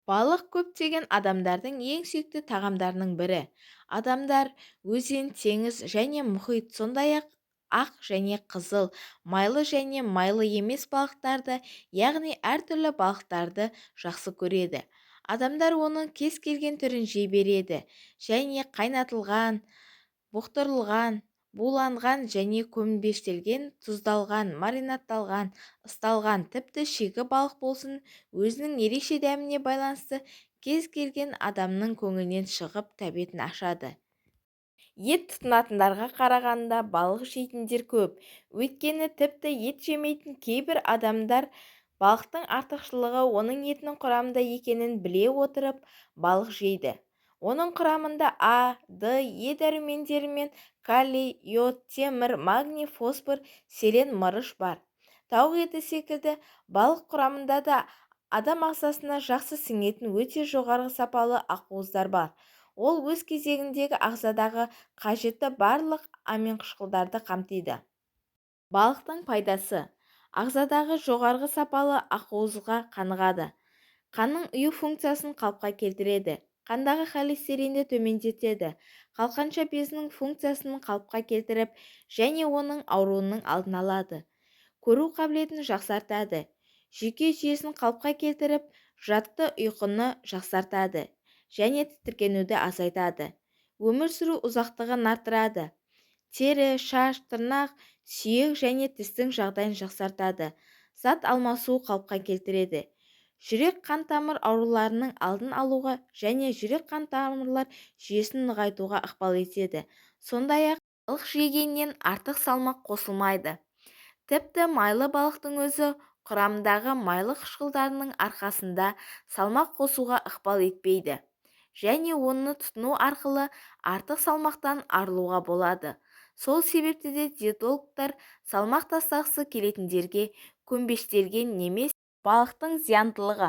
Балық көптеген адамдардың ең сүйікті тағамдарының бірі. Адамдар өзен, теңіз және мұхит, сондай-ақ ақ және қызыл, майлы және майлы емес балықтарды, яғни әртүрлі балықтарды жақсы көреді. Адамдар оның кез келген түрін жей береді және қайнатылған, бұқтырылған, буланған және көмпештелген, тұздалған, маринадталған, ысталған, тіпті шикі балық болсын өзінің ерекше дәміне байланысты кез келген адамның көңілінен шығып, тәбетін ашады. Ет тұтынатындарға қарағанда балық жейтіндер көп. Өйткені тіпті ет жемейтін кейбір адамдар балықтың артықшылығы оның етінің құрамында екенін біле отырып балық жейді. Оның құрамында А, Д, Е дәрумендері мен калий, йод, темір, магний, фосфор, селен, мырыш бар. Тауық еті секілді балық құрамында да адам ағзасына жақсы сіңетін өте жоғары сапалы ақуыздар бар. Ол өз кезегінде ағзадағы қажетті барлық аминқышқылдарды қамтиды. Балықтың пайдасы: ағзадағы жоғарғы сапалы ақуызға қанығады, қанның ұю функциясын қалыпқа келтіреді, қандағы холестеринді төмендетеді, қалқанша безінің функциясын қалыпқа келтіріп және оның ауруының алдын алады, көру қабілетін жақсартады, жүйке жүйесін қалыпқа келтіріп, жадты ұйқыны жақсартады және тітіркенуді азайтады, өмір сүру ұзақтығын арттырады, тері, шаш, тырнақ, сүйек және тістің жағдайын жақсартады, зат алмасуы қалыпқа келтіреді, жүрек-қан тамыр ауруларының алдын алуға және жүрек-қан тамырлар жүйесін нығайтуға ықпал етеді. Сондай-ақ балық жегеннен артық салмақ қосылмайды. Тіпті майлы балықтың өзі құрамындағы майлы қышқылдарының арқасында салмақ қосуға ықпал етпейді және оны тұтыну арқылы артық салмақтан арылуға болады. Сол себепті де диетологтар салмақ тастағысы келетіндерге көмпештелген немесе балықтың зияндылығы.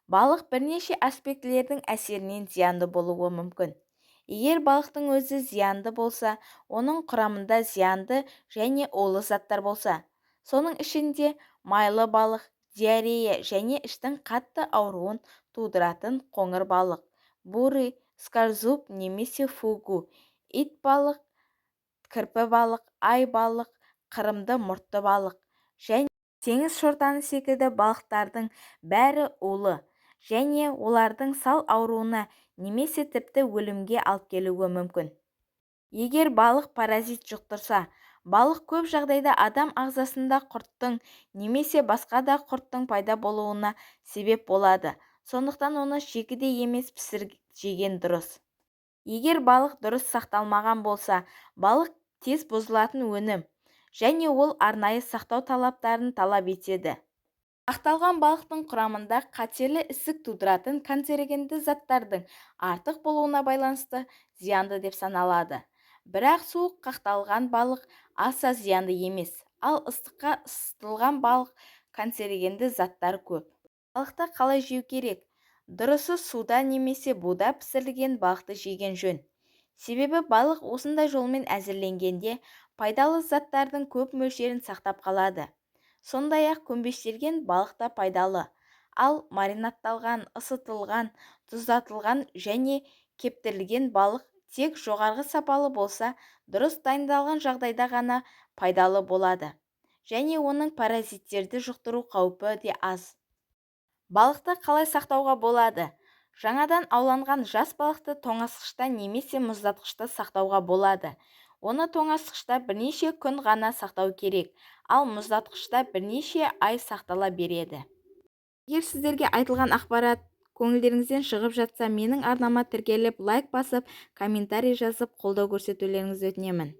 Балық бірнеше аспектілердің әсерінен зиянды болуы мүмкін. Егер балықтың өзі зиянды болса, оның құрамында зиянды және улы заттар болса, соның ішінде майлы балық, диарея және іштің қатты ауруын тудыратын қоңыр балық, бурый скальзуб немесе фугу, итбалық, кірпі балық, ай балық, қырымды мұртты балық және теңіз шортаны секілді балықтардың бәрі улы және олардың сал ауруына немесе тіпті өлімге алып келуі мүмкін. Егер балық паразит жұқтырса, балық көп жағдайда адам ағзасында құрттың немесе басқа да құрттың пайда болуына себеп болады. Сондықтан оны шикідей емес, пісіріп жеген дұрыс. Егер балық дұрыс сақталмаған болса, балық тез бұзылатын өнім және ол арнайы сақтау талаптарын талап етеді. Ақталған балықтың құрамында қатерлі ісік тудыратын канцерогенді заттардың артық болуына байланысты зиянды деп саналады. Бірақ суық қақталған балық аса зиянды емес, ал ыстыққа ысытылған балық канцерогенді заттар көп. Балықты қалай жеу керек? Дұрысы суда немесе буда пісірілген балықты жеген жөн. Себебі балық осындай жолмен әзірленгенде пайдалы заттардың көп мөлшерін сақтап қалады. Сондай-ақ көмпештелген балық та пайдалы. Ал маринадталған, ысытылған, тұздатылған және кептірілген балық тек жоғарғы сапалы болса, дұрыс дайындалған жағдайда ғана пайдалы болады және оның паразиттерді жұқтыру қаупі де аз. Балықты қалай сақтауға болады? Жаңадан ауланған жас балықты тоңазытқышта немесе мұздатқышта сақтауға болады. Оны тоңазытқышта бірнеше күн ғана сақтау керек, ал мұздатқышта бірнеше ай сақтала береді. Егер сіздерге айтылған ақпарат көңілдеріңізден шығып жатса, менің арнама тіркеліп, лайк басып, комментарий жазып, қолдау көрсетулеріңізді өтінемін.